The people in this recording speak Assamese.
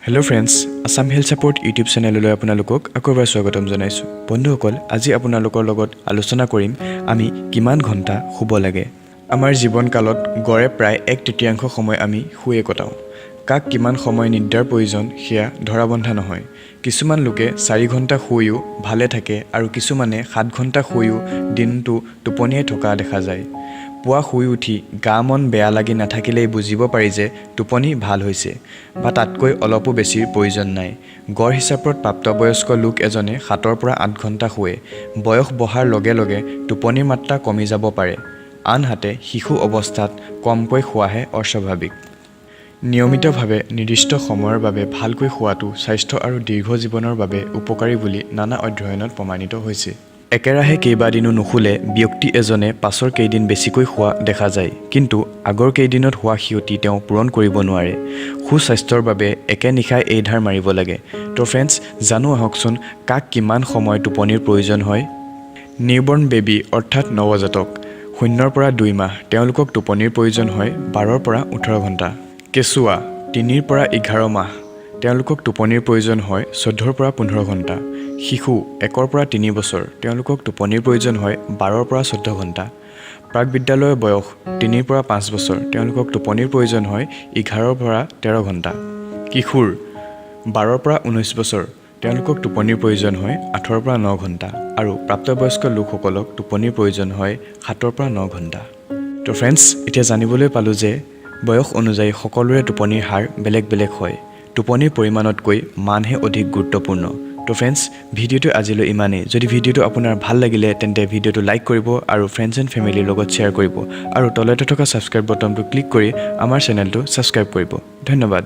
Hello friends, Assam health support YouTube চেনেললৈ আপোনালোকক আকৌ এবাৰ স্বাগতম জনাইছোঁ। বন্ধুসকল, আজি আপোনালোকৰ লগত আলোচনা কৰিম আমি কিমান ঘণ্টা শুব লাগে। আমাৰ জীৱনকালত গড়ে প্ৰায় এক তৃতীয়াংশ সময় আমি শুয়ে কটাওঁ। কাক কিমান সময় নিদ্ৰাৰ প্ৰয়োজন, সেয়া ধৰা বন্ধা নহয়। কিছুমান লোকে 4 ঘণ্টা শুইও ভালে থাকে আৰু কিছুমানে 7 ঘণ্টা শুইও দিনটো টোপনিয়াই থকা দেখা যায়। পুৱা শুই উঠি গা মন বেয়া লাগি নাথাকিলেই বুজিব পাৰি যে টোপনি ভাল হৈছে বা তাতকৈ অলপো বেছিৰ প্ৰয়োজন নাই। গড় হিচাপত প্ৰাপ্তবয়স্ক লোক এজনে 7ৰ পৰা 8 ঘণ্টা শোৱে। বয়স বঢ়াৰ লগে লগে টোপনিৰ মাত্ৰা কমি যাব পাৰে। আনহাতে শিশু অৱস্থাত কমকৈ শোৱাহে অস্বাভাৱিক। নিয়মিতভাৱে নিৰ্দিষ্ট সময়ৰ বাবে ভালকৈ শোৱাটো স্বাস্থ্য আৰু দীৰ্ঘ জীৱনৰ বাবে উপকাৰী বুলি নানা অধ্যয়নত প্ৰমাণিত হৈছে। একেৰাহে কেইবাদিনো নুশুলে ব্যক্তি এজনে পাছৰ কেইদিন বেছিকৈ শোৱা দেখা যায়, কিন্তু আগৰ কেইদিনত হোৱা ক্ষতি তেওঁ পূৰণ কৰিব নোৱাৰে। সুস্বাস্থ্যৰ বাবে একে নিশাই এই ধাৰ মাৰিব লাগে। তো ফ্ৰেণ্ডছ, জানো আহকচোন কাক কিমান সময় টোপনিৰ প্ৰয়োজন হয়। নিউবৰ্ণ বেবী অৰ্থাৎ নৱজাতক 0ৰ পৰা 2 মাহ, তেওঁলোকক টোপনিৰ প্ৰয়োজন হয় 12ৰ পৰা 18 ঘণ্টা। কেঁচুৱা 3ৰ পৰা 11 মাহ, তেওঁলোকক টোপনিৰ প্ৰয়োজন হয় 14ৰ পৰা 15 ঘণ্টা। শিশু 1ৰ পৰা 3 বছৰ, তেওঁলোকক টোপনিৰ প্ৰয়োজন হয় 12ৰ পৰা 14 ঘণ্টা। প্ৰাক বিদ্যালয়ৰ বয়স 3ৰ পৰা 5 বছৰ, তেওঁলোকক টোপনিৰ প্ৰয়োজন হয় 11ৰ পৰা 13 ঘণ্টা। কিশোৰ 12ৰ পৰা 19 বছৰ, তেওঁলোকক টোপনিৰ প্ৰয়োজন হয় 8ৰ পৰা 9 ঘণ্টা আৰু প্ৰাপ্তবয়স্ক লোকসকলক টোপনিৰ প্ৰয়োজন হয় 7ৰ পৰা 9 ঘণ্টা। তো ফ্ৰেণ্ডছ, এতিয়া জানিবলৈ পালোঁ যে বয়স অনুযায়ী সকলোৰে টোপনিৰ হাৰ বেলেগ বেলেগ হয়। টোপনিৰ পৰিমাণতকৈ মানহে অধিক গুৰুত্বপূৰ্ণ। তো ফ্ৰেণ্ডছ, ভিডিঅ'টো আজিলৈ ইমানেই। যদি ভিডিঅ'টো আপোনাৰ ভাল লাগিলে, তেন্তে ভিডিঅ'টো লাইক কৰিব আৰু ফ্ৰেণ্ডছ এণ্ড ফেমিলিৰ লগত শ্বেয়াৰ কৰিব আৰু তলতে থকা ছাবস্ক্ৰাইব বটনটো ক্লিক কৰি আমাৰ চেনেলটো ছাবস্ক্ৰাইব কৰিব। ধন্যবাদ।